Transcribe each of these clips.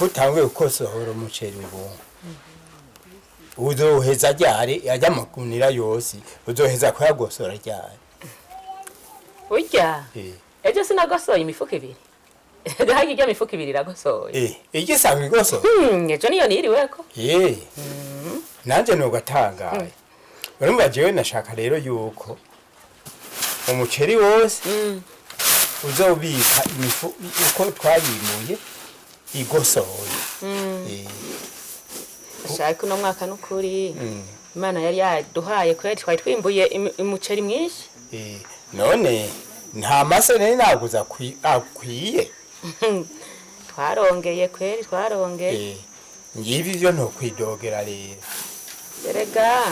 Utanguye gukosohora umuceri ubu uzoheza ryari? Ajya magunira yose uzoheza kuyagosora ryari? Burya ejo sinagosoye imifuko ibiri. Gahagi ijya mifuko ibiri iragosoye. Igisanzwe igosora. Ejo niyo niriweko. Nanje nugatangaye. Urumva jewe nashaka rero yuko umuceri wose uzobika imifu uko twayimuye igosoye. Ashaka uno mwaka n'ukuri Imana yari yaduhaye kweri, twari twimbuye umuceri mwinshi. None nta mase nari naguza akwiye. Twarongeye kweri, twarongeye. Ngibi ivyo ntokwidogera rero. Erega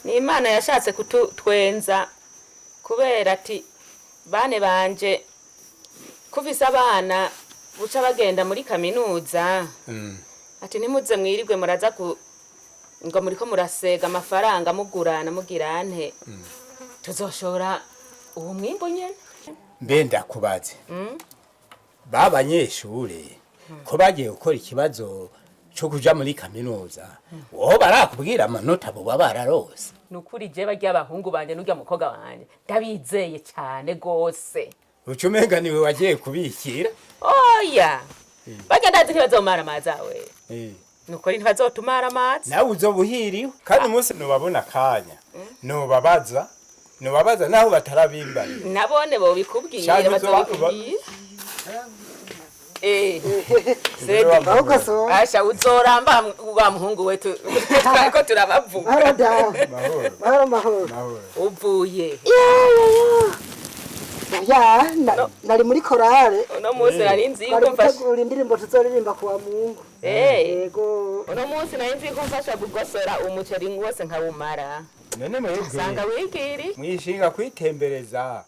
ni Imana yashatse kututwenza kubera ati bane banje kuvise abana buca bagenda muri kaminuza, ati ntimuze mwirirwe muraza ku ngo muriko murasega amafaranga mugurana mugira nte, tuzoshora uwo mwimbu nyene. Mbe ndakubaze, ba banyeshure ko bagiye gukora ikibazo co kuja muri kaminuza, wowe barakubwira amanota boba bararose? Nukuri je barya abahungu banje n'urya mukobwa wanje ndabizeye cane gose. Uca umenga niwe wagiye kubikira. Oya, barya ndazi ntibazomara amazi awe. Nukuri ntibazotumara amazi. Nawe uzoba uhiriwe kandi umunsi nubabona akanya nubabaza, nubabaza naho batarabimbarira. Nabone bobikubwiye. Canke Bazobikubwira. Sedi. Ahubwo so. Asha uzoramba wa muhungu wetu twariko turabavuga. Mahoro dawe. Mahoro. Mahoro mahoro. Mahoro. Uvuye? Ya, nari muri korale. Uno munsi nari nzi Bari yuko mfasha gutegura indirimbo tuzoririmba kuwa Mungu. Yego. Uno munsi nari nzi ko mfasha kugosora umuceri wose nkawumara. None mwebwe sanga wigiri. Mwishinga kwitembereza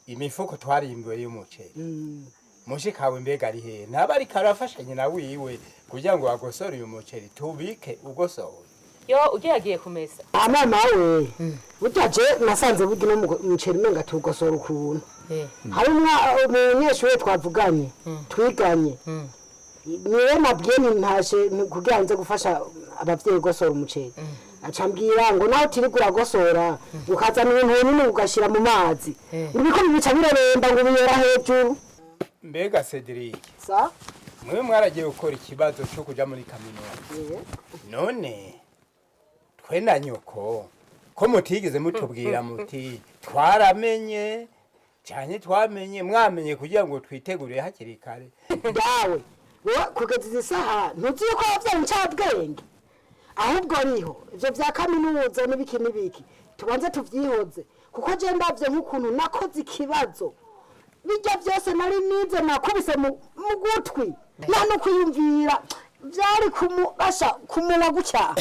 imifuko twarimbuye y'umuceri, mushikawe mbega ari hehe? Ntaba ariko arafasha nyina wiwe kugira ngo agosore uyu muceri tubike ugosoye? Yo ugiye kumesa. Mama we. Burya je nasanze burya no muceri umenga tuwugosora ukuntu. Hari umunyeshure twavuganye, twiganye. Niwe nabwiye nti ntashe kugira nze gufasha abavyeyi gusora umuceri. Aca ambwira ngo nawe utirirwa uragosora, ukazana ibintu binini ugashira mu mazi. Ngo ibiko bica bireremba ngo biyora hejuru. Mbega Cedric, Sa? mwe mwaragiye gukora ikibazo cyo kuja muri kaminuza, none twe na nyoko ko mutigeze mutubwira muti twaramenye cyane twamenye mwamenye kugira ngo twitegure hakiri kare? Dawe, wowe kugeza izi saha ntuzi yuko wavyaye incabwenge? Ahubwo niho ivyo vya kaminuza n'ibiki n'ibiki tubanze tuvyihoze, kuko je ndavye nk'ukuntu nakoze ikibazo, bijya vyose nari nize nakubise mu gutwi, nta no kwiyumvira vyari kumubasha kumunywa gutya.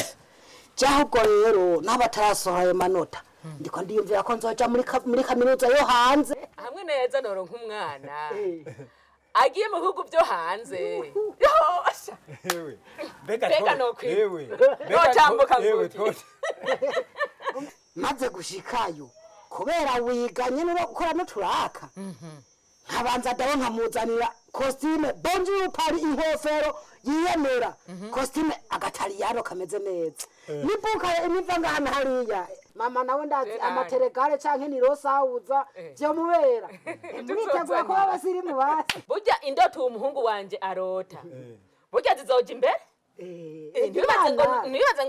Je ahubwo rero n'abatarasohora ayo manota ndiko ndiyumvira ko nzoja muri kaminuza yo hanze. Hamwe neza noronka umwana agiye mu bihugu byo hanze. Yo, asha. Ewe, mbega Mbega nokwiga. Ewe, mbega Notambuka ewe, nguti. Maze gushikayo kubera wiganye no gukora n'uturaka, nkabanza dawe nkamuzanira costume bonjour Paris, inkofero yiyemera, costume agataliyano kameze neza, nibuka niva ngahana hariya mama nawe ndazi Gerard. Amateregare canke ni rosawuza vyomubera. Muritegura kuba abasirimu basi. Burya indoto uwo muhungu wanje arota burya zizoja imbere. Ntibibaze ngo Imana. ntibibaze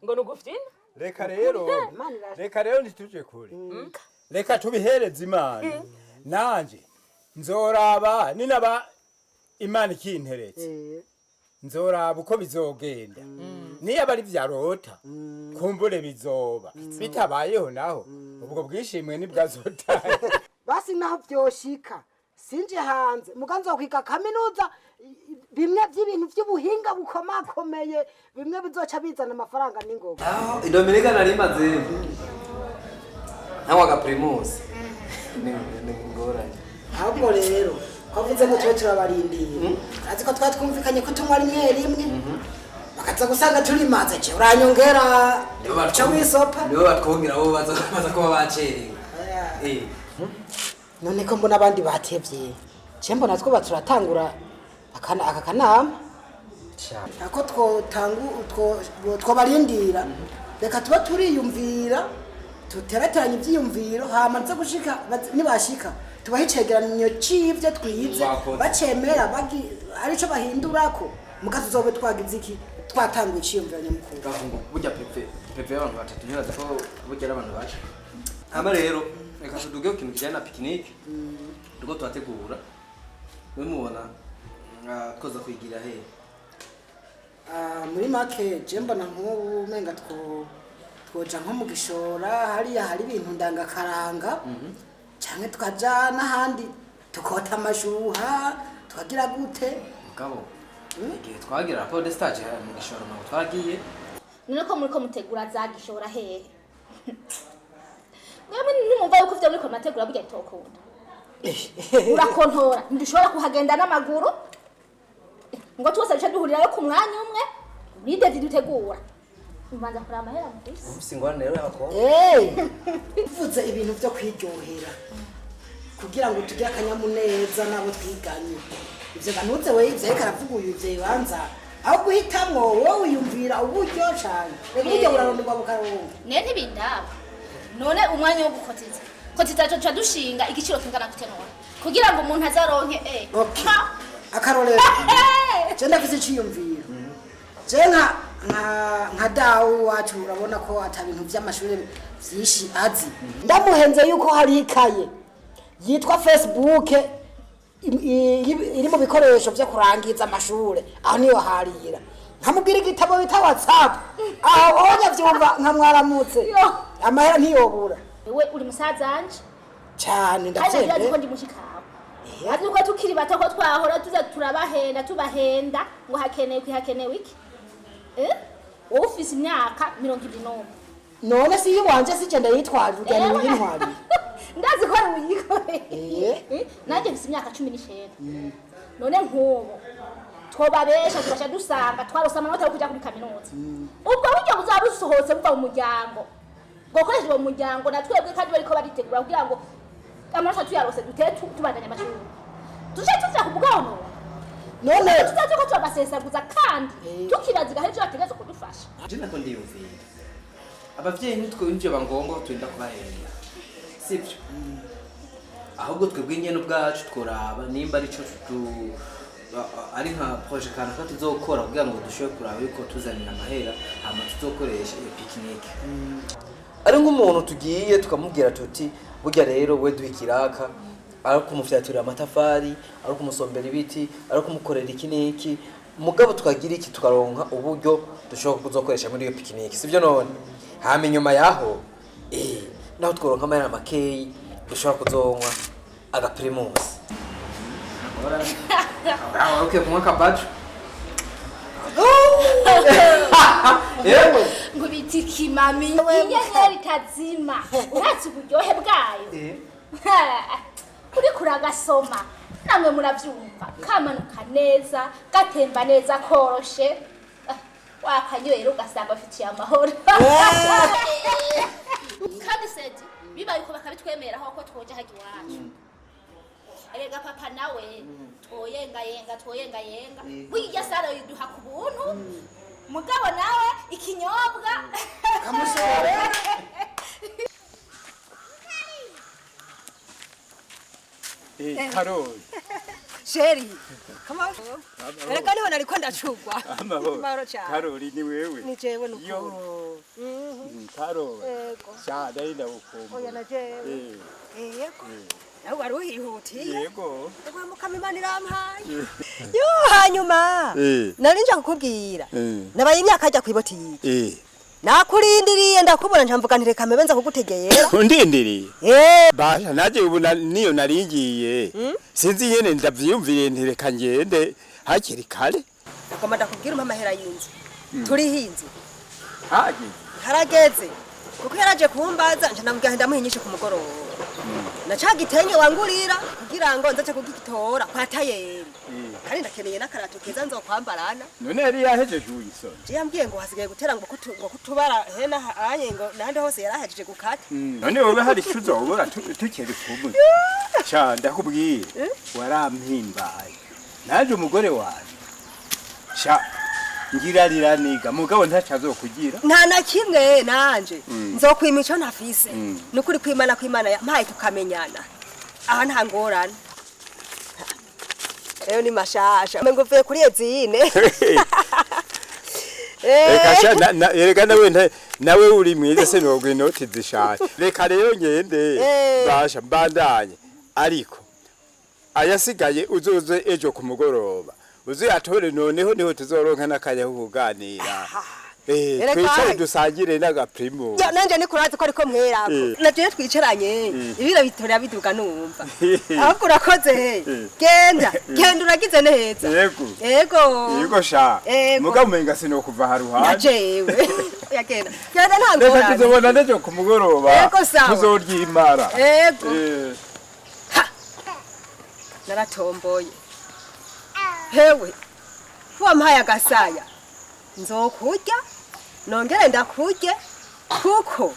ngo nugufyina. Reka rero, Imana irasha. reka rero ntituje kure, reka tubihereze Imana. Nanje nzoraba ninaba Imana ikinteretse, nzoraba uko bizogenda. Niyo aba ari vyarota kumbure bizoba bitabayeho, naho ubwo bwishimwe nibwazotaye. Basi naho vyoshika sinje hanze muganza kwiga kaminuza, bimwe by'ibintu by'ubuhinga bukomakomeye, bimwe bizoca bizana amafaranga n'ingoga. Aho Dominika nari maze nawe aga Primus ni ngorane. Ahubwo rero twavuze ngo tube turabarindiriye, azi ko twari twumvikanye ko tunywa rimwe rimwe, bakaza gusanga turimaze, ce uranyongera ca wisopa. Nibo batwongera, bo baza kuba bacerewe. Eh. None ko mbona abandi batevye, ce mbona two turatangura aka kanama ako twotangu twobarindira. Reka tuba turiyumvira, tuterateranya ivyiyumviro, hama nze gushika nibashika tubahe icegeranyo c'ivyo twize. Bakoze. Bacemera arico bahindurako, muga tuzobe twagize iki, twatanguye iciyumviro nyamukuru. Gahungu, burya pepe pepe y'abantu batatu ntibaza ko burya ari abantu baje. Hama rero reka tuduge ku kintu kijyanye na pikinike turiko turategura. Mwe mubona twoza kwigira hehe? Ah, muri make je mbona nk'ubu umenga twoja nko mu Gishora, hariya hari ibintu ndangakaranga, canke tukaja n'ahandi tukota amashuha, tukagira gute. Mugabo igihe twagira rapport de stage mu Gishoro ntabwo twagiye. None ko muriko mutegura za Gishora hehe? Mwebwe nimumva yuko ivyo muriko murategura burya bitokunda. Urakontora, ntidushobora kuhagenda n'amaguru ngo twose duce duhurirayo ku mwanya umwe muri devis dutegura. Ubanza kuraba amahera mufise. Ufise ingorane rero y'abakobwa. Tuvuze ibintu vyo kwiryohera kugira ngo tugire akanyamuneza n'abo twiganye, ivyo ganuze we, ivyo ariko aravuga uyu, ivyo bibanza aho guhitamwo wowe wiyumvira uburyo cane, reka uburyo buraronderwa bukaronka. Ne ntibindaba. None umwanya wo gukotiza, kotiza tuca dushinga igiciro kingana gute none kugira ngo umuntu azaronke? Okay. Ha! Akarorero, je ndafise iciyumviro, je nka dawe wacu, urabona ko ata bintu vy'amashure vyinshi azi, ndamuhenze yuko hari ikaye yitwa Facebook iri mu bikoresho vyo kurangiza amashure, aho niyo harira, nkamubwira igitabo bita WhatsApp, aho onya vyumva nkamwaramutse. Yo. Amahera ntiyobura. Wewe uri musazanje. Cane. Kandi ndavyemeye. ndazi ko ndi mushikawe, azi ko tukiri bato ko twahora tuza turabahenda, tubahenda ngo hakenewe iki, hakenewe iki. Wowe ufise imyaka 21. None si iwanje, si je ndayitwaje, ugenda uyintwarire. Ndazi ko ari uyikoreye. Nanjye mfise imyaka 19. None nk'ubu twobabesha tugaca dusanga twarose amanota yo kuja kuri kaminuza, ubwo buryo buzaba busohotse buva mu muryango, bwokoreshejwe mu muryango na twebwe, kandi bariko baritegura kugira ngo amanota tuyarose dutere tubandanya amashuri, tuje tuja ku bwono. None tuzaze ko turabasesaguza kandi tukibaziga hari ivyo bategerezwa kudufasha. Je nako ndiyumvira, abavyeyi nitwe nivyo bangombwa ko turinda kubahenda, sibyo? Ahubwo twebwe nyene ubwacu tworaba nimba arico ari nka projet kanaka tuzokora kugira ngo dushobore kuraba yuko tuzanira amahera, hama tuzokoresha iyo pikinike. Ari nk'umuntu tugiye tukamubwira tuti burya rero we duha ikiraka, ari kumufyaturira amatafari, ari kumusombera ibiti, ari kumukorera iki n'iki, mugabo tukagira iki, tukaronka uburyo dushobora kuzokoresha muri iyo pikinike, sibyo? None hama inyuma yaho naho tworonka amahera makeyi, dushobora kuzonywa aga Primus. Ukwiye kunywa akabajo yewe. Ngo bita ikimami, inyenyeri itazima, uretse uburyohe bwayo uriko uragasoma, namwe muravyumva kamanuka neza, gatemba neza, koroshe. Ah, wakanywera ugasanga afitiye amahoro. Kandi sedi bibaye uko bakabitwemeraho ko twoja hajya iwacu, erega papa nawe twoyengayenga, twoyengayenga, burya saro yiduha ku buntu, mugabo nawe ikinyobwa. Kamushorera. Karori. Chéri, kama reka niho nariko ndacugwa. Amahoro. Amahoro cyane. Karori, ni wewe? Ni jewe nukuri. Yo. Karori. Yego. Sha, ndari ndagukumbuye. Oya, na jewe. Yego. Nawe wari uhihutiye. Yego. Ugwa mukama Imana irampaye. Yo, hanyuma. Nari nje kukubwira. Nabaye imyaka ajya kwibotike. Nakurindiriye ndakubona nca nti reka mbe nza kugutegera. Undindiriye? Eh. Basha naje ubu niyo naringiye. Sinzi nyene ndavyiyumviriye nti reka ngende hakiri kare. Nagomba ndakubwira umpa amahera y'inzu. Turiho inzu. Hagize. Harageze. Kuko yaraje kumbaza nca ndamubwira ndamuha inyishu ku mugoroba. Na ca gitenge wangurira kugira ngo nzace kugitora kwa tayeri. Kandi ndakeneye n'akarato keza nzokwambarana. None yari yahejeje uyisona. Je yambwiye ngo hasigaye gutera ngo ngo kutubara hena anye ngo nahandi hose yarahejeje gukata. None wowe hari ico uzobura tukiri kumwe. Ca ndakubwiye warampimbaye. Naje umugore wanje. Ca ngirarira niga mugabo ntaca azokugira. Nta na kimwe nanje nzokwima ico ntafise. Nukuri kwimana kwimana mpaye tukamenyana. Aha nta ngorane. Rero ni mashasha. Mengo mvuye kuri ezine. Reka sha reka nawe nawe uri mwiza se nogwe inoti zishaje. Reka rero ngende basha mbandanye ariko ayasigaye uzoze ejo ku mugoroba. Uzuyatore noneho niho tuzoronka n'akanya ko kuganira. Twicare dusangire n'agaprimo. Ya nanje ni kurazi ko ariko mwerako. Naje twicaranye ibira bitorera biduga numva. Ahubwo urakoze. Genda, genda uragize neza. Yego. Yego. Yego sha. Muga umenga sino kuva haruhande. Najewe. Yagenda. Genda nta ngorane. Reka tuzobona nejo ku mugoroba. Yego sawa. Tuzoryimara. Yego. Ha. Naratomboye. Hewe. Wampaye agasaya. Nzokurya nongere ndakurye kuko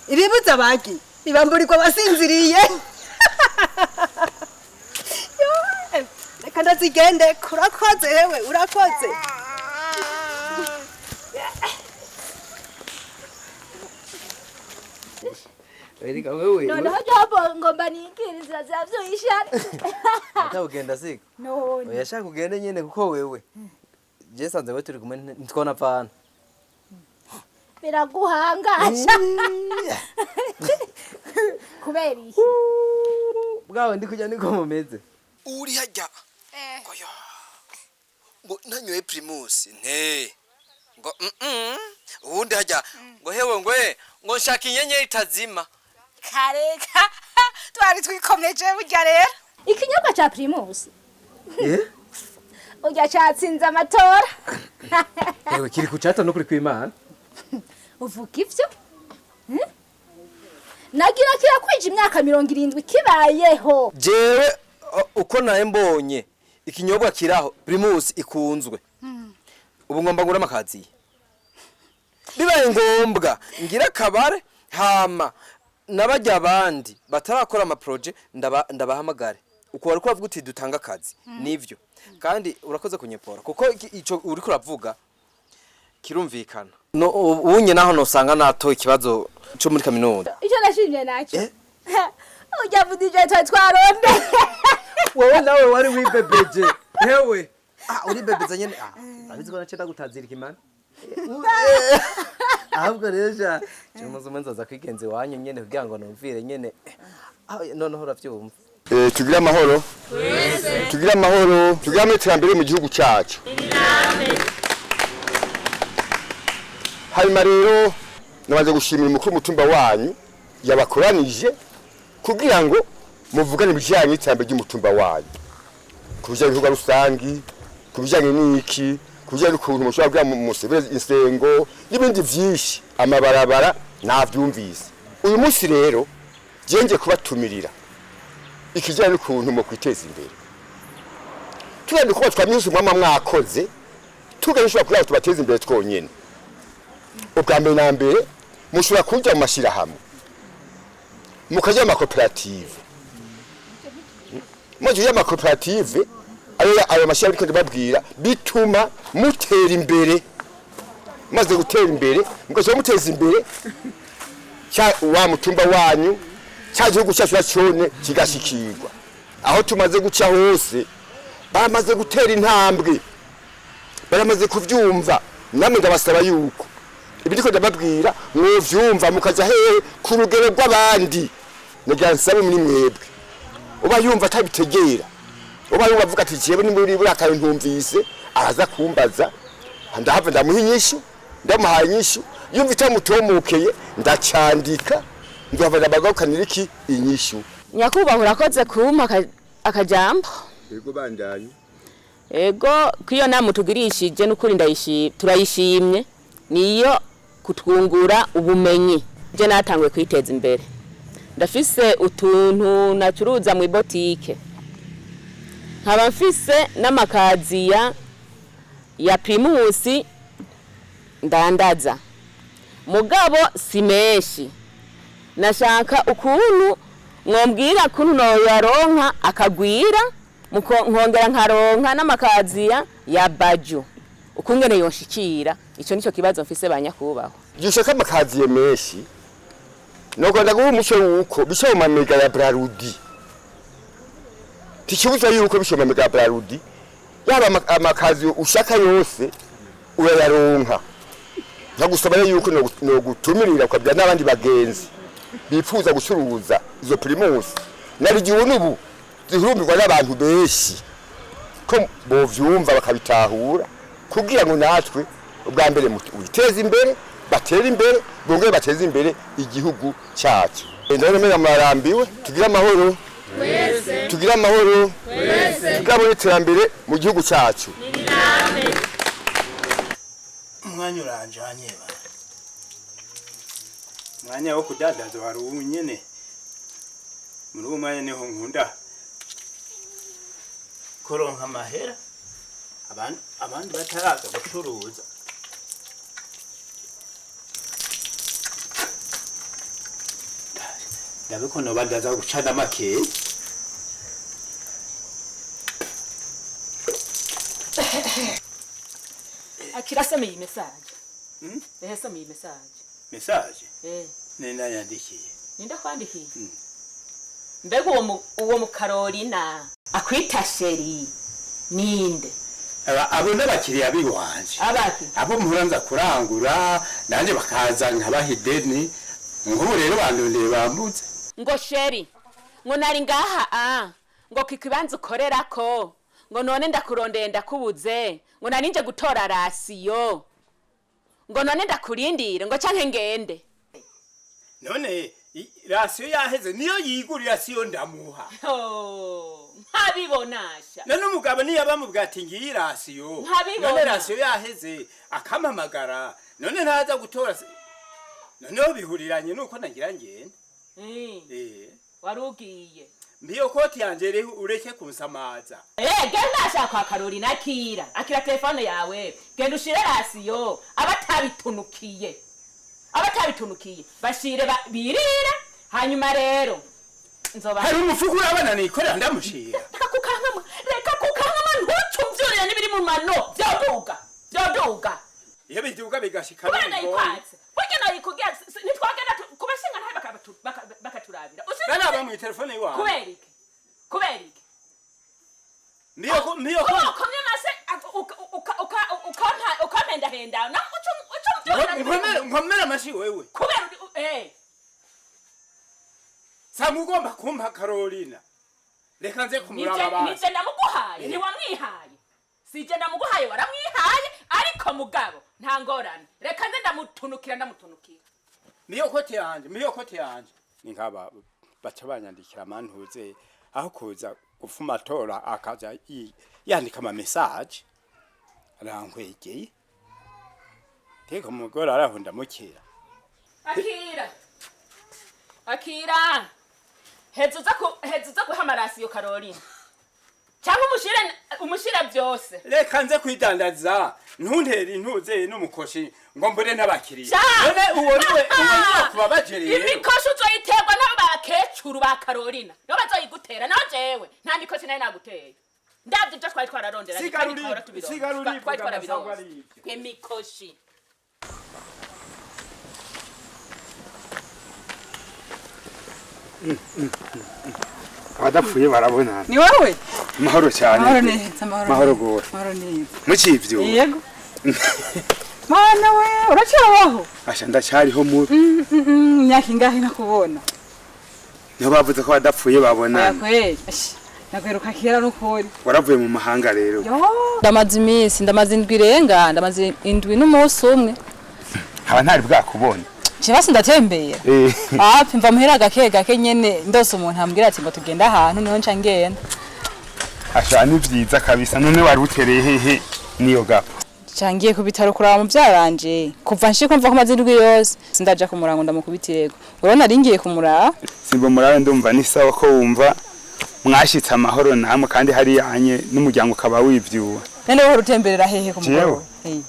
ibibuza bagi bibamburirwa basinziriye. Reka ndazigende urakoze hewe urakoze. Erika wewe. Noneho jobo ngomba nikiriza zavyuishana. Atawugenda siko. None. Oya shaka ugende nyene kuko wewe. Je sanze we turi kumwe ntitwona pfana. Biraguhangasha. Kubera iki? Bwawe ndi kujya niko mumeze. Uri hajya. Koyo. Ngo nanyoye Primus nte. Ngo uwundi hajya ngo hewe ngwe ngo nshaka inyenyeri itazima. Kareka twari twikomeje burya rero. Ikinyobwa cha Primus. Urya cyatsinze amatora. Ewe kiri kucata no kuri kwimana. Uvuga ivyo? Nagira kirakwije imyaka 70 kibayeho. Jewe uko naye mbonye ikinyobwa kiraho Primus ikunzwe. Ubu ngomba ngura amakaziye. Bibaye ngombwa ngira kabare hama nabajya abandi batarakora ama projet ndabahamagare. Uko wari kuvuga uti dutanga akazi nivyo. Kandi urakoze kunyepora kuko ico uri kuravuga kirumvikana. No ubunye naho nosanga nato ikibazo cyo muri kaminuza. Ico nashimye naco. Ujya budije twaronde. Wewe nawe wari wibebeje. Hewe. Uri bebeza nyene. Abizi ko nace ndagutazirika imana. Ahubwo rero ja cyo nzaza kwigenza iwanyu nyene kugira ngo numvire nyene. Noneho uravyumva. Tugira amahoro. Tugira amahoro, tugira amiterambere mu gihugu cyacu. Hanyuma rero nabanze gushimira umukuru w'umutumba wanyu yabakoranije kugira ngo muvugane ibijyanye n'iterambere ry'umutumba wanyu. Ku bijyanye n'ibikorwa rusangi, ku bijyanye n'iki, ku bijyanye n'ukuntu mushobora kugira musebere insengo n'ibindi byinshi, amabarabara navyumvise. Uyu munsi rero ngiye kubatumirira ikijyanye n'ukuntu mu kwiteza imbere. Turende kuba twamyuze mwama mwakoze tuganisha kugira tubateze imbere twonyene. Ubwa mbere na mbere mushobora kujya mu mashirahamwe, mukaja mu makoperative. Mujya mu makoperative ayo mashirahamwe ariko ndababwira bituma mutera imbere. Maze gutera imbere mugaca muteza imbere cya wa mutumba wanyu, cya gihugu cyacu cyone kigashikirwa. Aho tumaze guca hose bamaze gutera intambwe, baramaze kuvyumva. Namwe ndabasaba yuko ibi ndiko ndababwira mwovyumva mukaja hehe ku rugero rw'abandi. Nagira nsabe muri mwebwe uba yumva atabitegera, uba yumva avuga ati jewe ni muri burakaye ntumvise, araza kumbaza ndahava ndamuha inyishu, ndamuhaye inyishu Yumva itamutomokeye ndacandika, nzohava ndabagarukanira iki inyishu. Nyakubahwa, urakoze kumpa akajambo. Yego, bandanye. Ego, kw'iyo nama utugirishije n'ukuri turayishimye, niyo kutwungura ubumenyi. Je natanguye kwiteza imbere, ndafise utuntu nacuruza mu ibotike, nkaba mfise n'amakaziya ya Primus ndandaza, mugabo si menshi. Nashaka ukuntu mwombwira kuntu noyaronka akagwira, nkongera nkaronka n'amakaziya ya baju, ukungene yonshikira. Ico nico kibazo mfise, banyakubahwa. Igihe ushaka amakaziye menshi, nuko ndaguha umuco wuko bisha mu mamega ya Brarudi. Tikibuza yuko bisha mu mamega ya Brarudi, yaba amakaziye ushaka yose urayaronka. Nkagusaba rero yuko nogutumirira ukabwira n'abandi bagenzi bifuza gucuruza izo Primus, narigiwe n'ubu zihurumbirwa n'abantu benshi, ko bovyumva bakabitahura, kugira ngo natwe ubwa mbere witeze imbere, batere imbere, bongere bateze imbere igihugu cyacu. Ndabona mega mwarambiwe. Tugire amahoro, tugire amahoro, tugabone iterambere mu gihugu cyacu. Umwanya uranjanye ba, umwanya wo kudandaza wari uwu nyene. Muri uwo mwanya niho nkunda kuronka amahera, abandi bataraza gucuruza. Ndabe ko nobandaza gucana makeya. Akira, soma iyi message. Ehe, soma iyi message. Message? Eh. Nenda yandikiye? Ninde kwandikiye? Mbega uwo mu Carolina akwita chéri ninde? Abo n'abakiriya biwanje. Abaki? Abo muhora nza kurangura nanje bakaza nkabaha ideni. Nk'ubu rero bandondeye bambutse. Ngo chéri, ngo nari ngaha a ngo kikibanza ukorerako, ngo none ndakurondeye ndakubuze, ngo nari nje gutora ration, ngo none ndakurindire, ngo canke ngende. None ration yaheze, niyo yigurira, siyo ndamuha. Oh, nkabibonasha. None umugabo niyo bamubwira ati ngiyi ration, Nkabibona. none ration yaheze akampamagara, none ntaza gutora noneho bihuriranye nuko nagira ngende. Eh. Wari ugiye? Mbiyo koti yanje rero, ureke kunsamaza. Eh, genda ashaka kwa Carolina. Akira, akira telefone yawe, genda ushire ration abatabitunukiye, abatabitunukiye bashire birire, hanyuma rero nzoba Hari umufuko urabana nikorera ndamushira. Reka kukankama, reka kukankama, ntucumvyurire n'ibiri mu mano, vyoduga, vyoduga. Iyo biduga bigashika Kubera n'ingoni. nayikwanze burya, nayikubwira ntitwagenda kubashinga ntahe bakaturabira. Naraba mu telefone iwawe. Kubera iki? Kubera iki? Mbiyo ko Kuba ukomye amase ukampendahenda nawe ucumvyurira. Nkomera amashi wewe. Kubera eh. Sanga ugomba kumpa Carolina, reka nze kumuraba basi. Nije ndamuguhaye, ntiwamwihaye. Sije ndamuguhaye, waramwihaye, ariko mugabo nta ngorane, reka nze ndamutunukira, ndamutunukira. Miyo koti yanje, miyo koti yanje. Ni nk'aba baca banyandikira amantuze, aho kuza gufuma atora akaza yandika ama message arankwegeye. Teka umugore araho ndamukira. Akira, akira, heza uza guha ama ration Caroline, cyangwa umushire, umushire byose. Reka nze kwidandaza, ntuntere intuze n'umukoshi ngo mbure n'abakiriya. Sha! None uwo niwe, uwo niwe kubabaje rero. Imikoshi uzoyiterwa n'abo bakecuru ba Carolina, nibo bazoyigutera. Naho jewe nta mikoshi nayo naguteye, ndabyo ibyo twari twararondera. Sigara Kandi twahora tubironka. sigara urivuga Twari amasango twarabironse. ari ibyo. Imikoshi. Abadapfuye barabonana. Ni wowe? Mahoro cyane. Mahoro neza, mahoro. Mahoro gose. Mahoro neza. Mukivyo? Yego. Mana we, uracyabaho? Asha, ndacyariho mubi. Imyaka ingahe nakubona? Niho bavuze ko abadapfuye Oya babonana. kweli. Ashi, nakwiruka kera n'ukuri. Waravuye mu mahanga rero? Yo. Ndamaze iminsi, ndamaze indwi irenga, ndamaze indwi n'umunsi umwe. Nkaba ntari bwakubona. Je basi ndatembera. Ah, mva muhira gake gake nyene ndose umuntu ambwira ati ngo tugenda ahantu niho nca ngenda. Asha ni vyiza kabisa, none wari utereye hehe niyo gapfa? Cangiye ku bitaro kuraba muvyaranje. Kuva nshiko mva ko maze indwi yose sindaja kumurango ndamukubitirego. Urabona ari ngiye kumuraba. Simba murabe, ndumva ni sawa ko wumva mwashitse amahoro namwe, kandi hari yanye n'umuryango ukaba wivyuwe. None wowe utemberera hehe ku mugoroba? Jewe?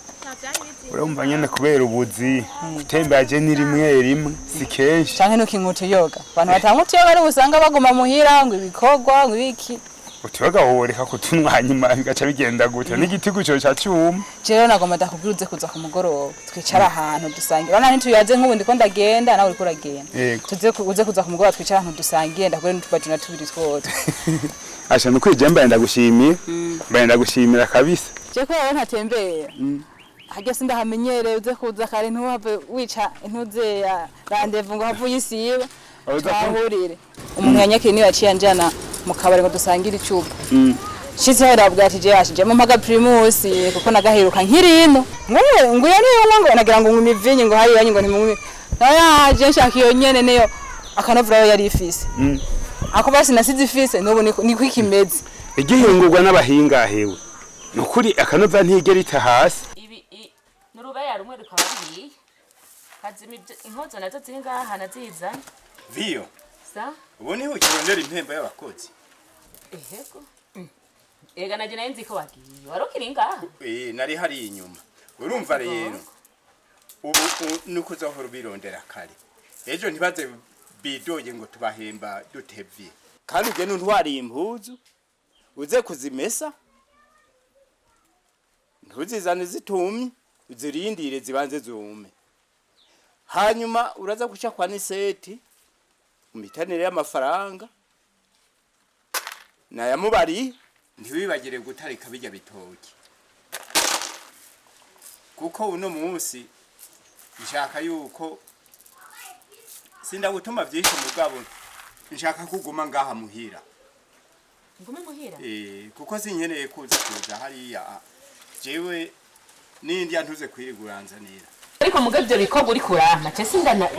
Urumva nyene kubera ubuzi gutembera je ni rimwe rimwe, si kenshi. Canke nukinywa utuyoga. Abantu batanywa utuyoga ari usanga baguma muhira ngo ibikorwa ngo ibiki. Utuyoga woreka kutunywa hanyuma bigaca bigenda gute? N'igitigu coca cuma. Jewe nagomba ndakubwira uze kuza ku mugoroba twicara ahantu dusangira. Urabona ntituyaze nk'ubu ndiko ndagenda nawe uriko uragenda. Yego. Tuze uze kuza ku mugoroba twicara ahantu dusangiye ndakubwire n'utubaju na tubiri twotwo. Asha nukwije, mbaye ndagushimiye, mbaye ndagushimira kabisa. Je kubera rero ntatembera, harya sindahamenyereye, uze kuza kare ntuhave wica ntuze ya rendez-vous ngo have uyisiba. Twahurire. Umuntu yanyakiriye niwe yaciye anjana mu kabari ngo dusangire icupa. Nshitseho ndabwira ati je yashijemo mpaga Primus kuko nagaheruka nkiri ino. Ngo ngo iyo niyo nywa, ngo nagira ngo nywe imivinyi, ngo hariya ngo ntimunywe. Nawe je nshaka iyo nyene niyo akanovura yo yari ifise. Ako basi nasize ifise n'ubu niko ikimeze. Igihingurwa n'abahinga hewe, nukuri akanova ntigera ita hasi. Ibi n'urubeya rumwe rukaba ruhiye, kazima impuzu nazo ziri ngaha nazizanye. Viyo, sa ubu niho ukirondera impembo y'abakozi? Ehego, ega naje nari nzi ko wagiye, wari ukiri ngaha. Eh, nari hari inyuma. Urumva rero, ubu nuko uzohora ubirondera kare, ejo ntibaze bidoye ngo tubahemba dutevye. Kandi ugende untwariye impuzu uze kuzimesa, ntuzizane zitumye, uzirindire zibanze zume. Hanyuma uraza guca kwa Niseti umitanire y'amafaranga nayamubari. Ntiwibagire gutarika bijya bitoki, kuko uno munsi nshaka yuko sindagutuma byinshi, mugabo nshaka kuguma ngaha muhira. Ngume muhira? Eh, kuko sinkeneye kuza hariya jewe n'indya ntuze kwiriguranzanira. Ariko muga ivyo bikorwa uriko urampa ce sindana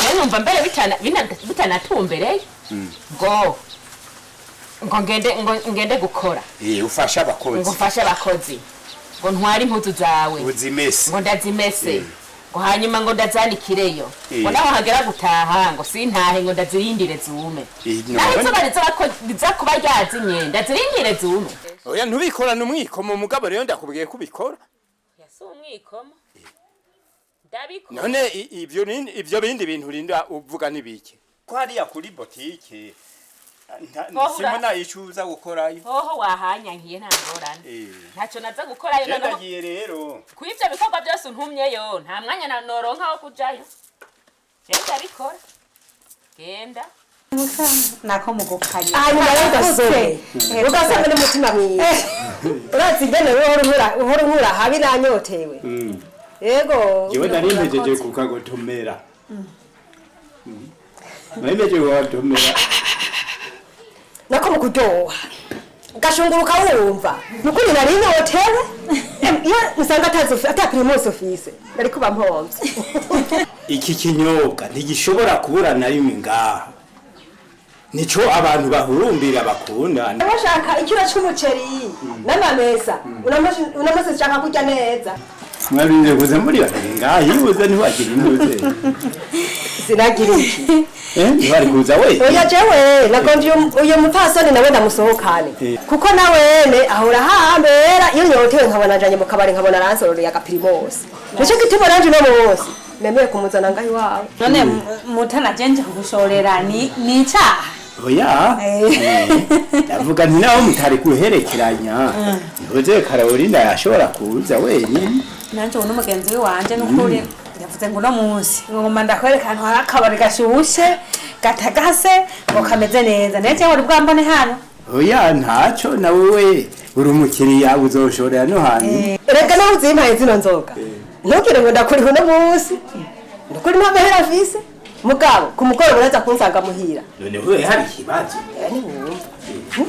je numva mbere bitanatumbereye ngo ngende, ngo ngende gukora. Eh, ufasha abakozi. Ngo mfashe abakozi, ngo ntware impuzu zawe uzimese, ngo ndazimese, ngo hanyuma ngo ndazanikireyo, ngo Eh. naho hagera gutaha ngo sintahe, ngo ndazirindire zume. Eh, naho none- izuba riza kuba ryazimye ndazirindire zume. Oya, ntubikorane umwikomo, mugabo rero ndakubwiye ko ubikora. Si umwikomo, ndabikora. None ivyo bindi bintu urinda uvuga nibiki, ko hariya kuri botike Hoho simbona ico uza gukorayo. Hoho wahanyankiye, nta ngorane. Eh. Ntacyo naza gukorayo. Je Noneho ndagiye rero. Ku ivyo bikorwa byose untumyeyo nta mwanya na noronka wo kujayo. Je ndabikora, genda. Nako mugukanya. Hanyuma rero gasore ugasanga n'umutima mwiza, urazi ingene uhora unkura habi nanyotewe. Yego. Jewe nari mpejeje kukagotomera, nari mpejeje kukagotomera. Nako mu kuryoha gashunguruka wumva nukuri nari nyotewe. Iyo nsanga ata Primus ufise nari kuba mpomvye. Iki kinyobwa ntigishobora kubura na rimwe ngaha, nico abantu bahurumbira bakunda. Bashaka ikiro c'umuceri n'amamesa, uno munsi nshaka kurya neza. Mwarinze kuza muri babiri ngaha, iyo uza ntiwagira impuze. Sinagira iki? Eh, ntiwari kuza we. Oya, jewe nagonje uyu mupfasoni nawe ndamusohokane, kuko nawene ahora hambera iyo nyotewe nkabona njanye mu kabari nkabona aransororeye agaPrimus. Nico gituma nanje uno munsi nemeye kumuzana ngaho iwawe. None mutana jenje kugushorera ni icaha? Oya. Ndavuga nti naho mutari guherekeranya, ntuze Carolina yashobora kuza wenyine. Nanje uno mugenzi wanje nukuri yavuze ngo uno munsi ngo ngoma ndakwereka ahantu hari akabari gashushe gatagase ngo kameze neza, nece wari bwambone hano. Oya, ntaco, nawe we uri umukiriya uzoshorera no hantu. Reka nawe uzimpaye zino nzoga, ntugire ngo ndakuriha uno munsi, nukuri nta mahera afise, mugabo ku mugoroba uraza kunsanga muhira. None we hari ikibazo?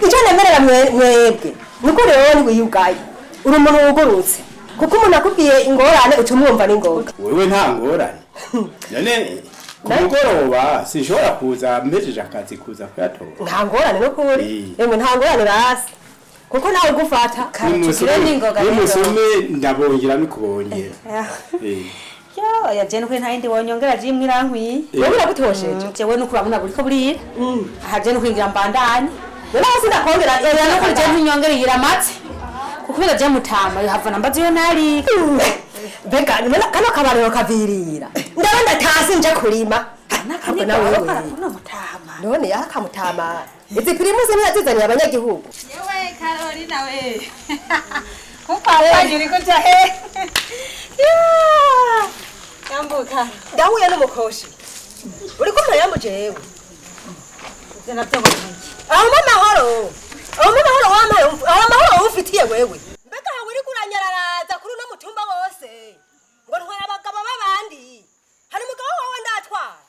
Icyo nemerera mwebwe nukuri wowe ntiwiyugaye, uri umuntu wugurutse. Kuko umuntu akubwiye ingorane uca umwumva n'ingoga. Wewe nta ngorane. None ku mugoroba sinshobora kuza mpejeje akazi kuza kuyatora. Nta ngorane n'ukuri. Emwe nta ngorane basi. Kuko nawe ugufata. Nimusume ndabongera nukubongera. Yo, ya je nukuri nta yindi wonyongera je imwe irankwiye. Wowe uragutosheje. Jewe nukuri urabona buriko burira. Aha je nukuri ngira mbandanye. None hasi ndakongera oya nukuri je ntunyongera igira amatsi. Kuko je mutama yohava nambaza iyo nari. Mbega none kano kabariro kavirira. Ndaba ndatasi nje kurima. Ntabwo nawe wewe. None yakamutama. Izi pirimusi ntiyazizaniye abanyagihugu. Yewe Carolina we. Kukwapanye uriko uja he? Yambuka. Ndahuye n'umukoshi. Uriko urayambuje yewe. Ivyo navyo ngo niki? Aho amahoro. Aho amahoro wampaye, aho amahoro ufitiye wewe. Mbega aho uriko uranyararaza kuri uno mutumba wose. Ngo ntwara abagabo b'abandi. Hari umugabo wawe ndatwara.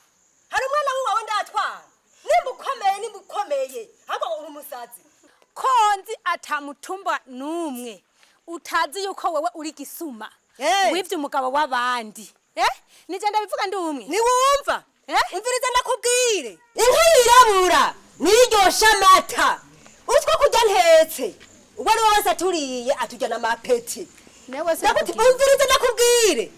Hari umwana wawe ndatwara. Nimba ukomeye, nimba ukomeye. Ahubwo uri umusazi. Konzi atamutumba numwe utazi yuko wewe uri gisuma wivye umugabo w'abandi. Nije ndabivuga ndi umwe. Niwumva? Umviriza ndakubwire. Inka yirabura niryosha amata. Utwo kurya ntetse. Uwo ari we wese aturiye atujyana amapeti. Umviriza ndakubwire.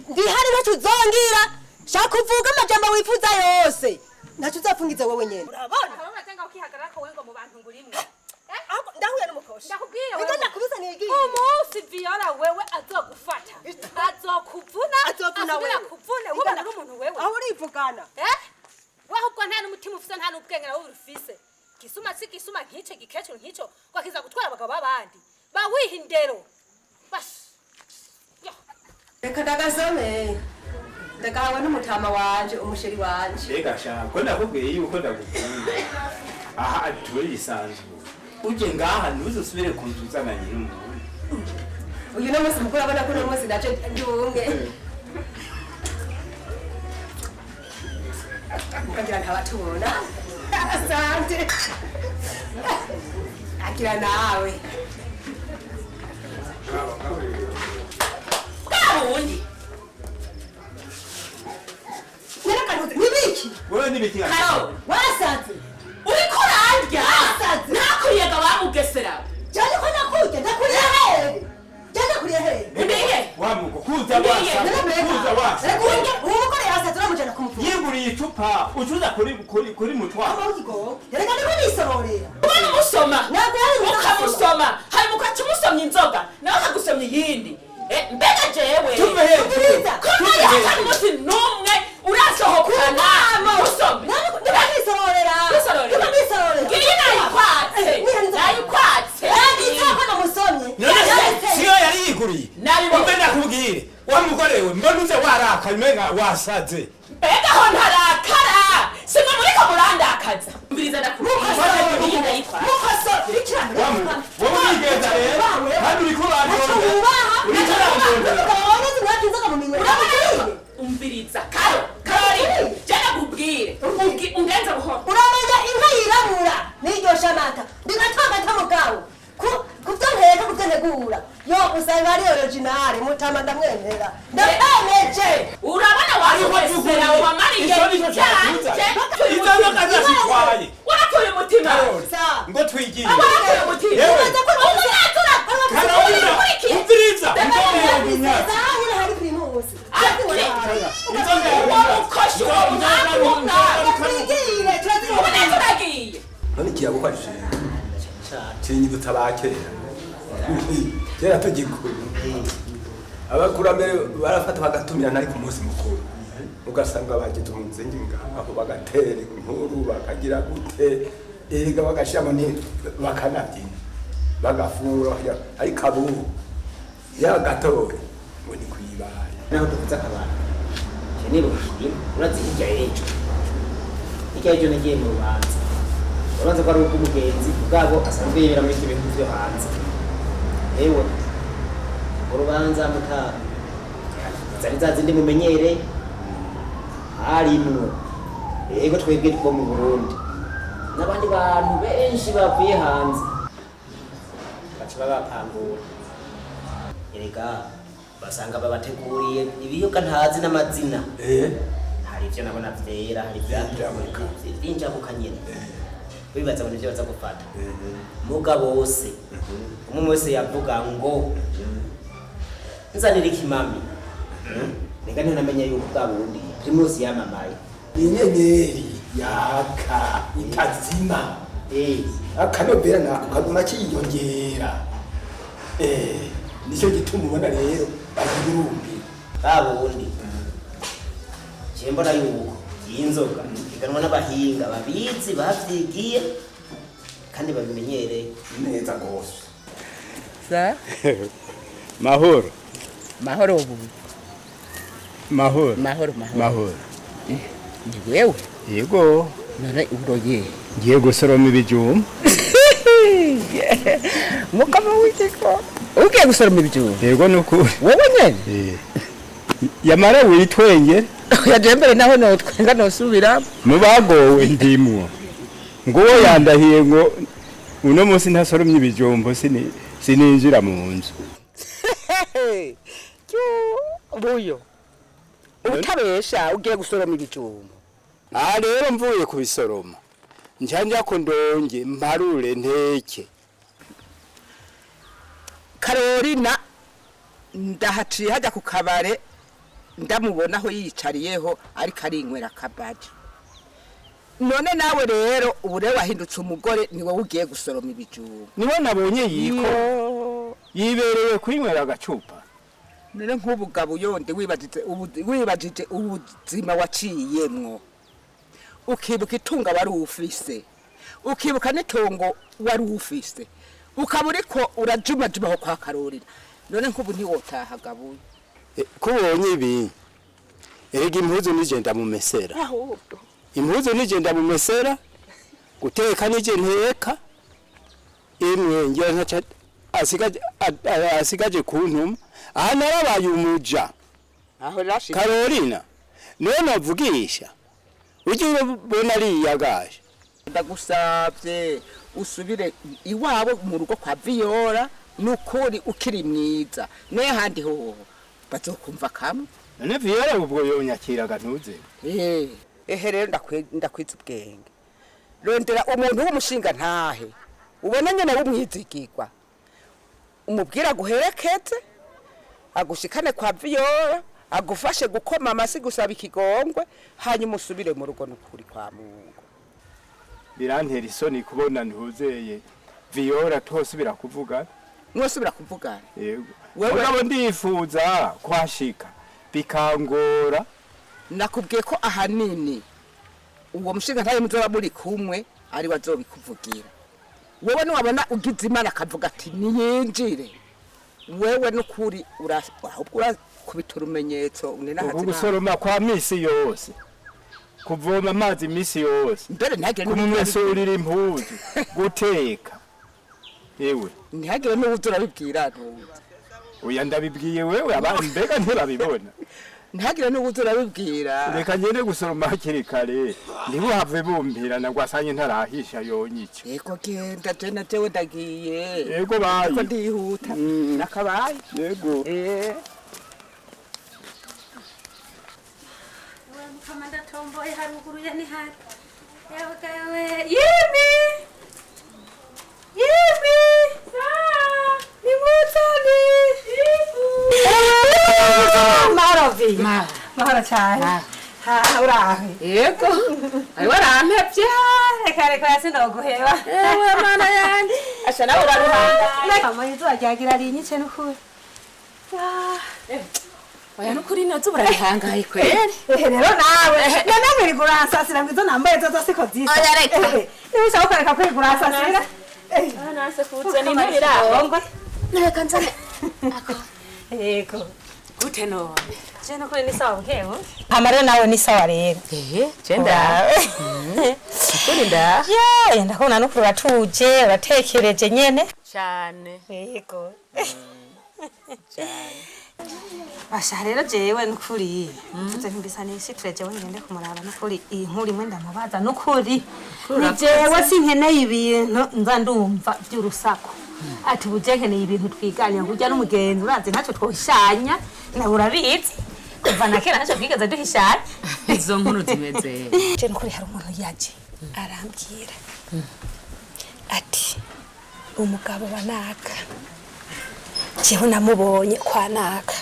Ndihari ntacyo uzongira. Shaka uvuga amajambo wifuza yose. Ntacyo uzafungiza wowe nyene. Urabona? Ndahuye n'umukoshi. Ndakubwira wewe. Ndakubisa nigiye. Umunsi Viola wewe azogufata. Azokuvuna. Azovuna wewe. Kuvune wowe uri umuntu wewe. Aho urivugana. Wewe ubwo nta n'umutima ufise nta n'ubwenge nawe urufise. Gisuma si gisuma nkice gikecuru nkico kwakiza gutwara abagabo b'abandi. Bawiha indero. Bash. Reka ndagasome. Ndagahawe n'umutama wanje, umusheri wanje. Mbega sha, ko ndakubwiye yuko ndagukunda. Aha turisanzwe. Uje ngaha ntuzusubire kunzuzananye n'umuntu. Uyu no munsi mukuru abona ko uno munsi naje ndi umwe. Ukagira ntabatubona. Asante. Akira nawe. Bwa bundi. Nyirakanuzi, nibiki? Wewe nibiki? Karo, wasanze. Uriko urarya. Wasanze. Nakuriye wamugesera. Jane ko nakurya, ndakuriye hehe? Jane ndakuriye hehe? Ndiye. Wamuko kuza wasa. Kuza wasa. Uwo mugore yasaze uramujana kumupfuka. Yiguriye icupa, ucuza kuri mutwa. Kama ukigo. Erega ndiko nisororera. Ubona umusoma. Ukamusoma. Hanyuma ukaca umusomya inzoga, nawe akagusomya iyindi. Mbega jewe. Tuve he. Tuve. Umunsi n'umwe urasohokana. Usome. Ndiko nisororera. Ndiko nisororera. Ngiyi nayikwatse. Nayikwatse. Ntabwo namusomye. Siyo yari yiguriye. Mbe ndakubwire. Wa mugore we mbona uze warakaye umenga wasaze. Mbega ho ntarakara. Simwe muriko murandakaza. Mbiriza ndakubwira. Wowe urigenza rero. Kandi uriko urandondera. Uriko urandondera. Umviriza. Karo. Karori. Je ndakubwire. Ungenza buhoro. Uramenya inka yirabura niryosha amata. Ndigatagata mugabo. Kuvyo nteka kuvyo ntegura. Yo usanga ari original mutama ndamwemera. Ndamwemeje. Urabona wamugesera wamariye. Ico nico cyakuza. Izo nzoka zashitwaye. Waratuye umutima. Ngo twigiye. Waratuye umutima. Yewe. Karolina. Umviriza. None ikiyago ko ari kinyibutsa ba kera. Kera tugikura abakurambere barafata bagatumirana ariko umunsi mukuru ugasanga bagize umuzingi ngaho bagatera inkuru bakagira gute erega bagashiramo bakanabyina bagafungura ariko abubu yagatoye ngo ni kwibare. Naho dukuze akabara niba urazi hirya y'ejo nagiye mu rubanza urubanza ko ari urw'umugenzi ubwabo asanzwe yibera muri ibyo bihugu byo hanze. Ewe urubanza mutara zari za zindi mumenyere harimwo yego twebwe two mu Burundi n'abandi bantu benshi bavuye hanze baca babapangura. Erega Basanga babateguriye ibiyoga ntazi n'amazina. Hari ivyo nabona vyera, hari ivyinjabuka, ivyinjabuka nyene. Bibaza ngo nivyo baza gufata. Mugabo wose, umwe wese yavuga ngo nzanira ikimami. Reka ntinamenya yuko bwa bundi Primus yamamaye. Inyenyeri yaka itazima. Akanovera nako kaguma kiyongera. Nicyo gituma ubona rero bagirumbira. Bwa bundi. Je mbona yuko iyi nzoga iganwa n'abahinga babizi bavyigiye kandi babimenyereye neza gose. Sa? Mahoro. Mahoro ubu. Mahoro. Mahoro mahoro. Mahoro. Ni wewe? Yego. None uroye. Ngiye gusoroma ibijumba. Mukama w'ikiko. Ugiye gusoroma ibijumba? Yego nukuri. Wewe nyene? Yamara witwengere. Oya je mbere naho notwenga nosubira. Mubagowe ndimwo. Nguwo yandahiye ngo uno munsi ntasoromye ibijumbo sininjira mu nzu. Buyo. Utabesha ugiye gusoroma ibijumbo. Ah rero mvuye kubisoroma. Njanja ko ndonge mparure nteke. Karolina ndahaciye hajya ku kabare ndamubona aho yiyicariyeho ariko arinywera kabaji. None nawe rero ubu rero wahindutse umugore ni wowe ugiye gusoroma ibijumbo. Niwe nabonye yiko yibereye kwinywera agacupa. None nk'ubugabo yonde wibajije ubuzima waciyemwo. Ukibuka itunga wari ufise, ukibuka n'itongo wari ufise, ukaba uriko urajumajuma aho kwa Karolina. None nk'ubu ntiwotaha gabuye. Kubonye ibi erega impuzu nije ndamumesera. Ahubwo impuzu nije ndamumesera, guteka nije nteka, imwe ngira ntaca asigaje kuntuma. Aha narabaye umuja. Aho rashika Karolina niwe navugisha. Ujye ubona ariyagaje. Ndagusavye usubire iwabo mu rugo kwa Viyora nukuri ukiri mwiza. Naye handi ho bazokumva kamwe. None Viyora ubwo yonyakiraga ntuze. Ehe rero ndakwiza ubwenge. Rondera umuntu w'umushinga ntahe. Ubona nyene w'umwizigirwa. Umubwira guherekeze agushikane kwa Viyora agufashe gukoma amasi gusaba ikigongwe hanyuma usubire mu rugo nukuri kwa Mungu. Birantera isoni kubona ntuzeye Viyora tosubira kuvuga. Mwosubira kuvugana? Yego. Wewe ndifuza kwashika bikangora. Nakubwiye ko ahanini uwo mushinga ntaye muzoba muri kumwe ari wazobikuvugira. Wewe niwabona ugize Imana akavuga ati niyinjire. Wewe nukuri ahubwo urakubita urumenyetso uninahazi. Ugusoroma kwa misi yose. Kuvoma amazi misi yose. Mbere ntagire kumumesurira impuzu, guteka. Ewe ntihagire n'ubuzo urabibwira ntuzi. Oya ndabibwiye wewe abantu mbega ntibabibona. Ntihagire n'ubuzo urabibwira. Reka ngende gusoroma hakiri kare ntibuhave bumpirana ngo asanye ntarahisha yonyica. Yego genda je na jewe ndagiye. Yego bayi. Ko ndihuta. Nakabaye. Yego. Mukama ndatomboye haruguru ya nihari. Yewe yimi. Yimi. Ni mutoni. Mahoro vi. Mahoro cyane. Ha uraho. Yego. Ari warampevye. Reka reka yase noguheba. Ewe mana yanje. Asha nawe uraruhanga. Kama izuba ryagira rinyice n'ukuri. Oya nukuri nazo urabihangaye kweri. Rero nawe none mwiri kuransasira ngo izo nambaye zo zose ko zisa. Oya reka. Niba ushaka ukareka kwiri kuransasira. Nanse kuzana intebe iraho. Reka nzane. Yego. Gute none? Je nukuri ni sawa nkewe. Hama rero nawe ni sawa rero. Je ndawe. Kuri nda. Ye, ndakubona nukuri uratuje, uratekereje nyene. Cyane. Yego. Cyane. Basha rero jewe nukuri mvuze ntimbisa nishitire jewe ngende kumuraba nukuri iyi nkuru imwe ndamubaza nukuri ni jewe sinkeneye ibintu nza ndumva by'urusaku. Ati buje nkeneye ibintu twiganira kurya n'umugenzi urazi ntacyo twohishanya nawe urabizi kuva na kera ntacyo twigeze duhishanya. Izo nkuru zimeze. Je nukuri hari umuntu yaje arambwira ati umugabo wa naka jewe namubonye kwa naka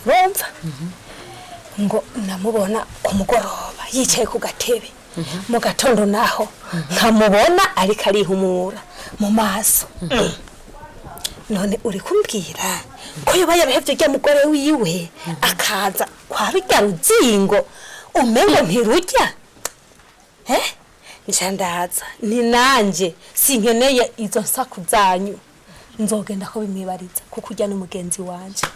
bumva ngo namubona ku mugoroba yicaye ku gatebe mu gatondo naho nkamubona ariko arihumura mu maso. None uri kumbwira ko yoba yarahevye urya mugore wiwe akaza kwa rurya ruzingo umengo ntirurya. Nca ndaza ni nanje sinkeneye izo nsaku zanyu nzogenda ko bimwibariza kuko urya n'umugenzi wanje.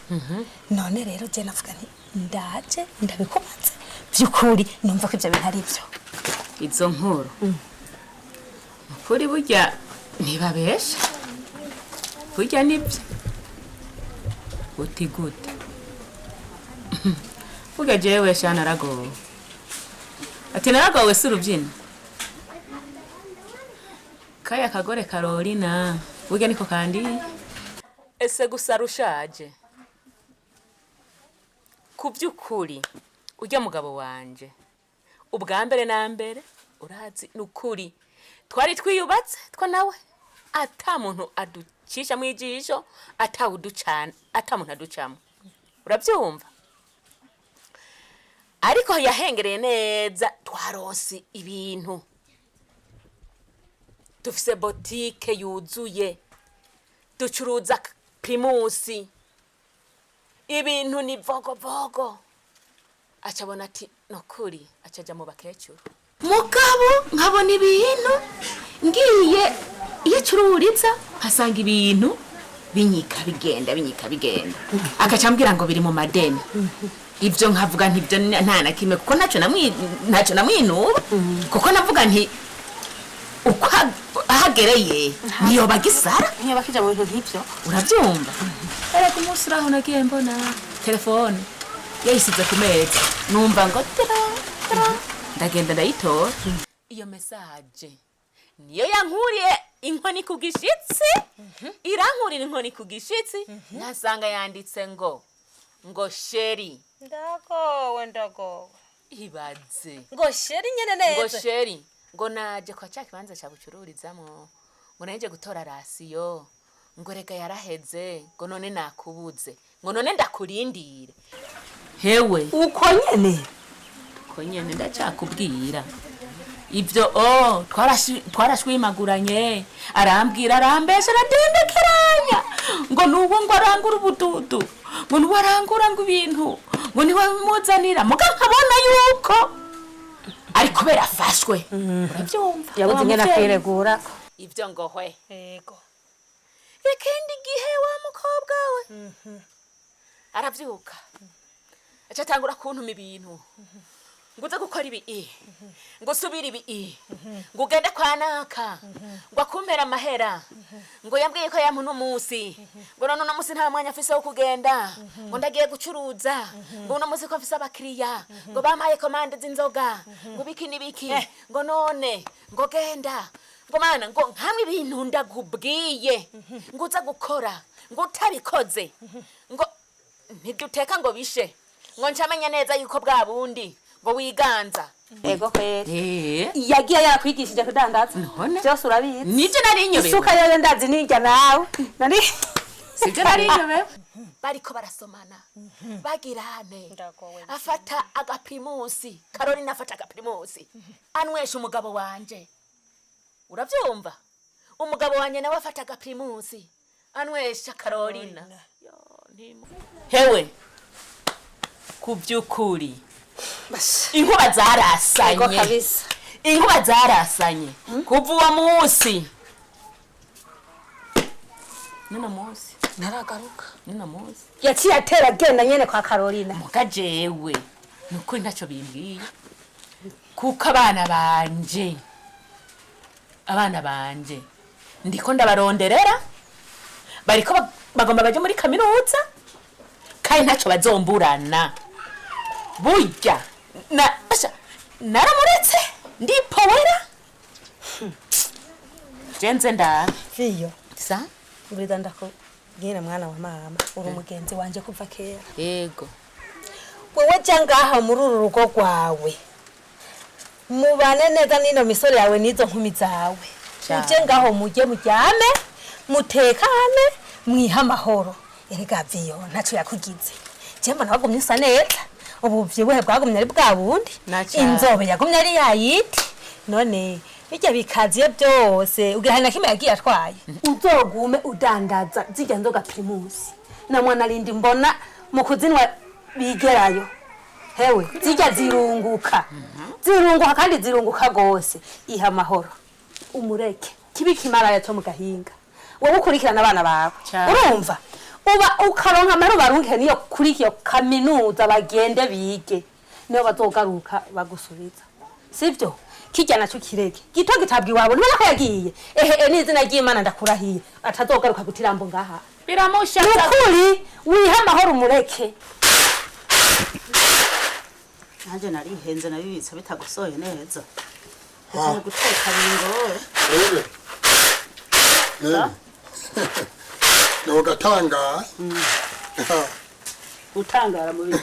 None rero je navuga nti ndaje ndabikubaze by'ukuri numva ko ibyo bintu ari byo. Izo nkuru kuri burya ntibabesha burya nibyo uti gute burya jewe sha naragowe ati naragowe si urubyino kaya kagore Karolina burya niko kandi ese gusa rushaje ku by'ukuri ujya mugabo wanje ubwa mbere na mbere urazi nukuri twari twiyubatse two nawe ata muntu aducisha mu ijisho atawuducana ata muntu aducamo urabyumva ariko yahengereye neza twaronse ibintu dufise botike yuzuye ducuruza primusi ibintu ni vogovogo acabona ati nukuri acaja mu bakecuru mugabo nkabona ibintu ngiye iyo acururiza nkasanga ibintu binyika bigenda binyika bigenda akaca ambwira ngo biri mu madeni ibyo nkavuga nti ibyo nta na kimwe kuko ntacyo namwinuba kuko navuga nti uko ahagereye ntiyoba gisara ntiyoba kija mu bintu nk'ibyo urabyumva ariko umunsi uraho nagiye mbona telefone yayisize ku meza numva ngo tara tara ndagenda ndayitora iyo message niyo yankuriye inkoni ku gishitsi irankurira inkoni ku gishitsi nkasanga yanditse ngo sheri ndagowe ndagowe ibaze ngo sheri nyene neza ngo sheri ngo naje kwa cya kibanza cya bucururizamo ngo naje gutora rasiyo ngo rega yaraheze ngo none nakubuze ngo none ndakurindire hewe uko nyene uko nyene ndacakubwira ibyo twarashwimaguranye arambwira arambesha aradendekeranya ngo nuwo ngo arangura ubududu ngo nuwo arangura ngo ibintu ngo niwe bimuzanira muga nkabona yuko ari kubera afashwe urabyumva yabuze ingene akwiregura ibyo ngo hwe yego ikindi gihe wa mukobwa we arabyuka aca atangura kuntuma ibintu ngo uze gukora ibi ngo usubire ibi ngo ugende kwa naka ngo akumpere amahera ngo yambwiye ko yampa uno munsi ngo none uno munsi nta mwanya afise wo kugenda ngo ndagiye gucuruza ngo uno munsi ko mfise abakiriya ngo bampaye komande z'inzoga ngo biki n'ibiki ngo none ngo genda ngo mana ngo nkamwe ibintu ndagubwiye ngo uze gukora ngo utabikoze ngo ntiduteka ngo bishe ngo ncamenya neza yuko bwa bundi ngo wiganza ego kweri yagiye yarakwigishije kudandaza byose urabizi nivyo nari nyobewe isuka yoyo ndazi nirya nawe nari sivyo nari nyobewe bariko barasomana bagirane afata agaprimusi Karolina afata agaprimusi anywesha umugabo wanje uravyumva umugabo wanje nawe afata agaprimusi anywesha Karolina hewe kuvyukuri inkuba zarasanye inkuba zarasanye kuva uwo munsi nino munsi ntaragaruka nino munsi yaciye atera agenda nyene kwa Karolina muga jewe nukuri ntacyo bimbwiye kuko abana banje ndiko ndabaronderera bariko bagomba baje muri kaminuza kandi ntacyo bazomburana burya naramuretse ndipowera Jenze ndabe. Fiyo. Sa? Nguriza ndakubwira mwana wa mama, uri umugenzi wanje kuva kera. Yego. Wewe ja ngaha muri uru rugo rwawe. Mubane neza n'ino misore yawe n'izo nkumi zawe. Uje ngaho mujye muryame, mutekane, mwiha amahoro. Erega viyo ntaco yakugize. Je mbona wagumye usa neza. Ubu byibuhe bwagumye ari bwa bundi. Inzobe yagumye ari yayiti. None bijya bikaziye byose ugira hari na kimwe yagiye atwaye. Uzogume udandaza zirya nzoga Primus. Na mwana rindi mbona mu kuzinwa bigerayo. Hewe zijya zirunguka. Zirunguka kandi zirunguka gose. Iha amahoro. Umureke. Kibi kimara cyo mu gahinga. Wowe ukurikirana abana bawe. Urumva? Uba ukaronka amahoro barunke niyo kuri iyo kaminuza bagende bige. Niyo bazogaruka bagusubiza. Sivyo? Kijya naco kireke. Gito gitabwa iwabo nubona ko yagiye. Ehe n'izina ry'Imana ndakurahiye. Atazogaruka gutirambo ngaha. Biramusha. Nukuri wiha amahoro umureke. Nanje narihenze nabibitse bitagosoye neza. Ndetse guteka bingore. Ebe. Nene. Nogatanga. Utangara muri.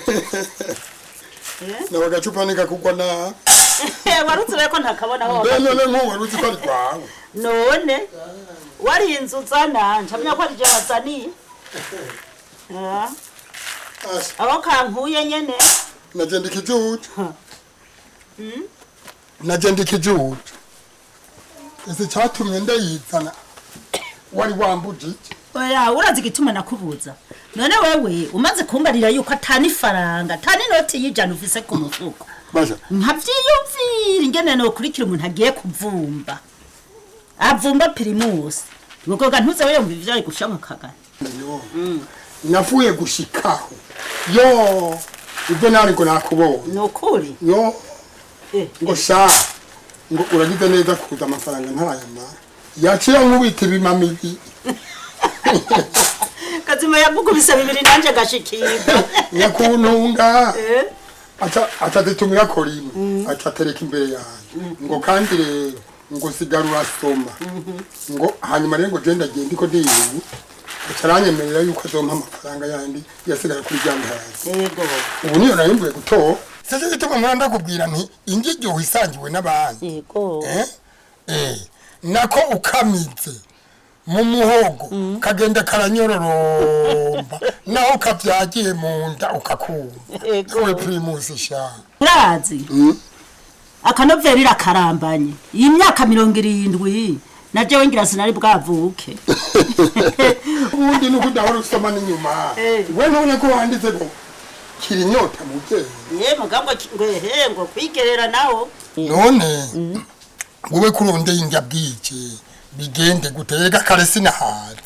Nabagacupa nikakugwa na. Warutse ko ntakabona ho. None nko warutse ko ari kwawe. None wari inzu zana ncamya ko ari je wazaniye. Aho kankuye nyene. Nagenda ikijuju. Nagenda ikijuju. Ese cyatumye ndayizana wari wambuje iki? Oya urazi igituma nakubuza. None wewe umaze kumbarira yuko atani faranga atani noti y'ijana ufise ku mufuko. Nkavyiyumvira ingene nokurikira umuntu agiye kuvumba. Avumba Primus. Ngoga ntuze weyumva ivyo ari gusha mu kagana. Navuye gushikaho. Yo ibyo nari ngo nakubonye. Nukuri? Yo. Ngo sha ngo uragize neza kuza amafaranga ntarayamara. Yakira nkubita ibimami bi. Kazima yagukubise bibiri nanje gashikirwa. Nyakuntunga. Atazitumira ko rimwe atatereka imbere yanjye ngo kandi rero ngo sigarura soma ngo hanyuma rero ngo je ndagenda iko ndiyibu acaranyemerera yuko azompa amafaranga yandi yasigara kuri rya Yego. Ubu niyo nayimbuye gutora. Sasa gituma mpora ndakubwira nti ingiryo isangiwe n'abandi. Yego. Nako ukamize mu muhogo kagenda karanyororomba naho kavyagiye mu nda ukakumva. Ewe Primus sha. Urazi? Akanovera irakarambanye. Iyi myaka 70 na jewe ngira sinari bwavuke. Ubundi nuko udahora usoma n'inyuma. We none ko wanditse ngo kiri inyota muvyeyi. Ye mugabo ngo ehe ngo kwigerera nawo. None wowe kurondeye indya bwije bigende gutega kare sinahaze.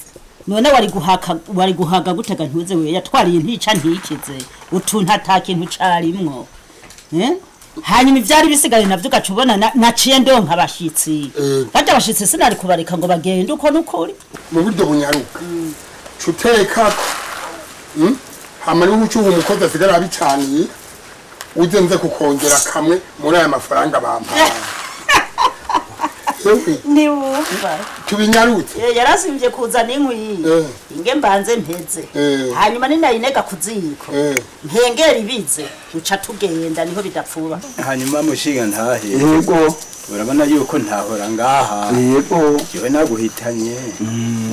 None wari guhaga gutega ntuze we yatwariye ntica ntikize utuntu atakintu carimwo. Hanyuma ivyari bisigaye navyo gacubona naciye ndonka abashitsi. Baje abashitsi sinari kubareka ngo bagende uko nukuri. Mu buryo bunyaruka. Cuteka hama niho ucuha umukozi asigara abicaniye uze nze kukongera kamwe muri aya mafaranga bampaye. Niwumva. Tubinyarutse. Yarasimvye kuzana inkwi. Inge mbanze mpeze. Hanyuma ninayinega kuziko. Mpengera ibize uca tugenda niho bidapfuba. Hanyuma mushinga ntahe. Yego. Urabona yuko ntahora ngaha. Yego. Jewe naguhitanye.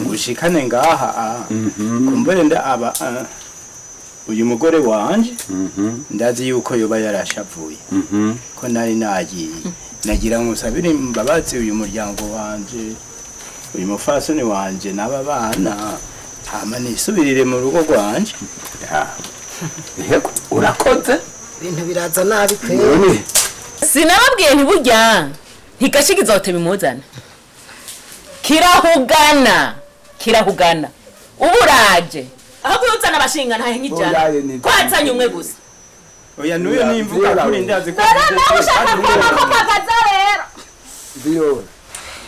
Ngushikane ngaha. Kumbure nda aba uyu mugore wanje ndazi yuko yoba yarashavuye. Ko nari nagiye. Nagira ngo nsabire imbabazi uyu muryango wanje uyu mufasoni wanje n'aba bana hama nisubirire mu rugo rwanje. Yego urakoze. Ibintu biraza nabi kweri. Sinababwiye ntiburya ntigashikiza bimuzana. Kirahugana kirahugana uburaje aho kuzana abashinga ntahe nk'ijana kwazanye umwe gusa. Oya nuyo nimvuga kuri ndazi ko nawe ushaka kwama ko kagaza rero. Viyora.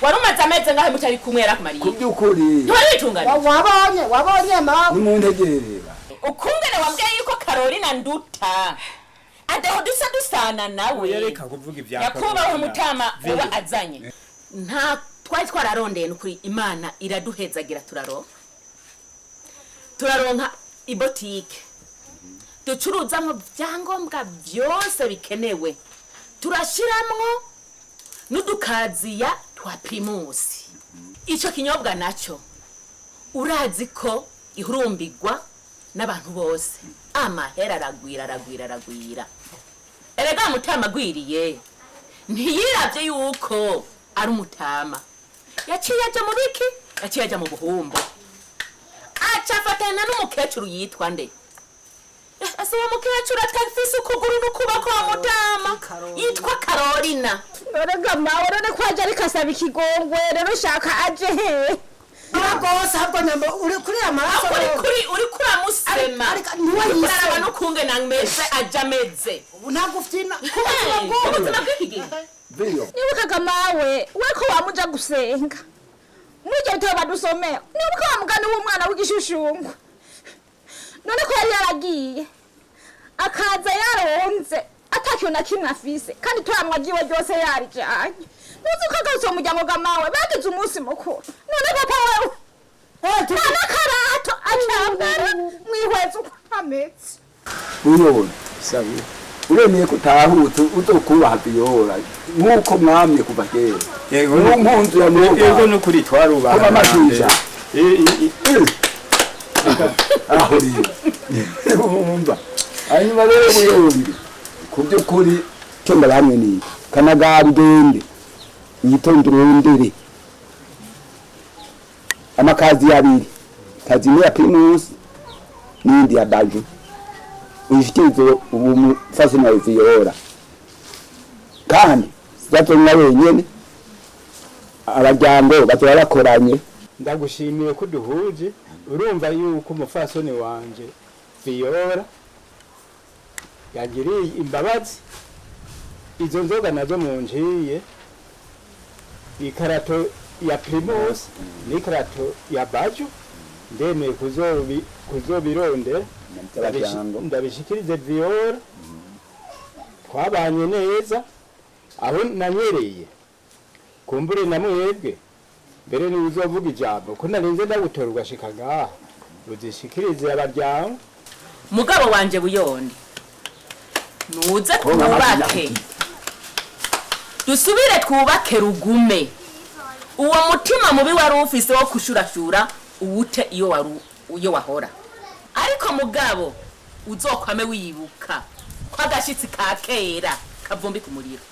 Warumaze ameze ngahe mutari kumwe yarakumariye. Kubyukuri. Ntiwari witunganye. Wabonye mama. Nimuntegerera. Ukungene wambwiye yuko Carolina nduta. Adeho dusa dusana nawe. Oya reka kuvuga ibya Yakubaho umutama uba azanye. Nta Twari twararondeye nukuri, Imana iraduhezagira, turaronka ibotike ducuruzamwo byangombwa byose bikenewe, turashiramwo n'udukaziya twa Primus. Icyo kinyobwa nacyo urazi ko ihurumbigwa n'abantu bose. Amahera aragwira, aragwira, aragwira. Erega mutama agwiriye ntiyiravye yuko ari umutama, yaciye aja mu biki? Yaciye aja mu buhumbo, aca afatana n'umukecuru yitwa nde? Ese uwo mukecuru atafise ukuguru n'ukuboko wa mutama yitwa Karolina? Erega mawe, none ko aje ariko asaba ikigongwe rero, ushaka aje he? Rwose ahubwo nyamba uri kuri amaraso. Uri kuramusema, uraraba n'ukungene ameze, aje ameze. Ubu ntabwo ufyina. Ubuzima bw'iki gihe. Nibukaga mawe we ko wamuja gusenga muri ibyo bitabo badusomera, nibuka wa mugani w'umwana w'igishushungwe. None ko yari yaragiye akaza yaronze atakintu na kimwe afise, kandi turamwa ryiwe ryose yarijanye, ntuzi ko agarutse mu muryango ga mawe bagize umunsi mukuru. None papa wewe nta n'akarato acambara, mwihweza uko ameze. Uyobora sabe uremeye ko utahutse uzokubaha Viyora nk'uko mwamye kuva kera. Yego. Nkunzu ya mwuga. Yego, nukuri twarubaha. Kuba amashisha aho rero wumva. Hanyuma rero buyombi, ku by'ukuri cyo ndabahamwe ni iki: kanagari ugende witonde, urondere amakazi abiri, kazi imwe ya Primus n'iyindi ya Baju, uyishikirize ubu mufasoni wawe Viyora. Kandi sizazonywa wenyene, abaryango bazoba bakoranye. Ndagushimiye ko duhuje. Urumva yuko umufasoni wanje Viyora yangiriye imbabazi. Izo nzoga nazo munjiye, ikarato ya Primus n'ikarato ya Baju, ndemeye kuzobirondera Abaryango. ndabishikirize Viyora. Twabanye neza aho nanyereye, kumbure na mwebwe mbere niwe uzovuga ijambo ko narinze ndagutora ugashika ngaha, uzishikirize abaryango. Mugabo wanje Buyondi, nuze twubake, dusubire twubake rugume. Uwo mutima mubi wari ufise wo kushurashura uwute iyo wari iyo wahora. Ariko mugabo uzokwame wibuka ko agashitsi ka kera kavumbi ku muriro.